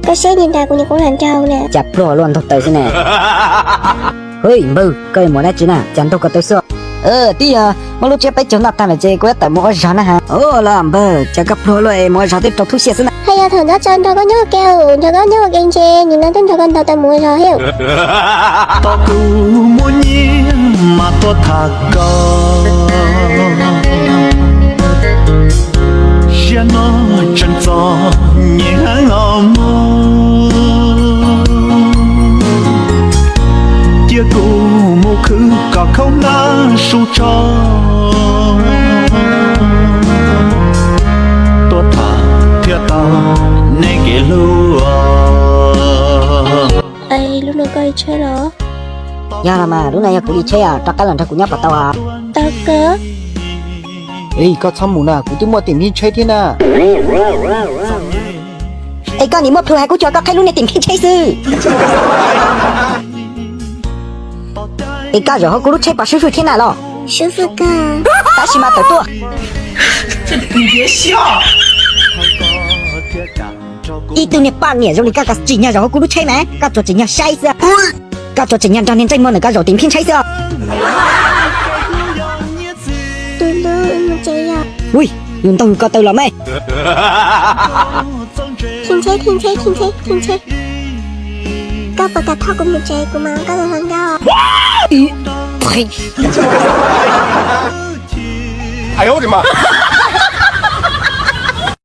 Koj saib li ntawd kuv niam kuv hluas nraug na. Cas pluag luaj ntaug taw xwb ne. Hwj npawg, koj yuav mus dab tsi na, cas ntaug ko taw xwb? Twb yog muaj lub tsiab peb caug noj tag lawm ces kuv yuav tawm mus ua zog na ha. Ua los npawg, cas koj pluag luaj es mus ua zog twb rau thub xiab xwb na. Haj yog thaum ntxov tso nrog koj nyob ua ke, nrog koj nyob ua ke ntshe nim no twb nrog koj ntaus taw mus ua zog thiab. Tau kuv muaj nyiaj mas tuaj tham koj, siab no tseem txom nyem heev os mog. Cia kuv mus khwv kom khaub nab su tso, tuaj tham thiaj tau nej kev hlub. Lub no koj li tsheb los? Yog los mas, lub no yog kuv li tsheb os, rov qab los nrog kuv nyob puas tau os? Tau kawg. Koj txhob mus na, kuv twb muaj tim nphib tsheb thiab na. Es koj nim muaj plhus hais kuv cuag koj qhib lub niag tim nphib tsheb xwb. Es koj zaum hauv kuv lub tsheb puas swb fwj thiab na los? Swb fwj kawg. Tab sis mas tawm tuaj. Ib tug niag poj niam zoo li koj, koj tsim nyog zaum hauv kuv lub tsheb mas koj tsuas tsim nyog saib xwb. Koj tsuas tsim nyog nrog niag ntsej muag ntawm koj zaum tim nphib tsheb xwb os. Tus hlub, mus tsev yom. Ui, yus ntaug yus ko taw los me. Thim tsheb, thim tsheb, thim tsheb, thim tsheb. Koj puas kam thauj kuv mus tsev, kuv mam li koj tus hluas nkauj. Ib, thim. Ai ov, mas.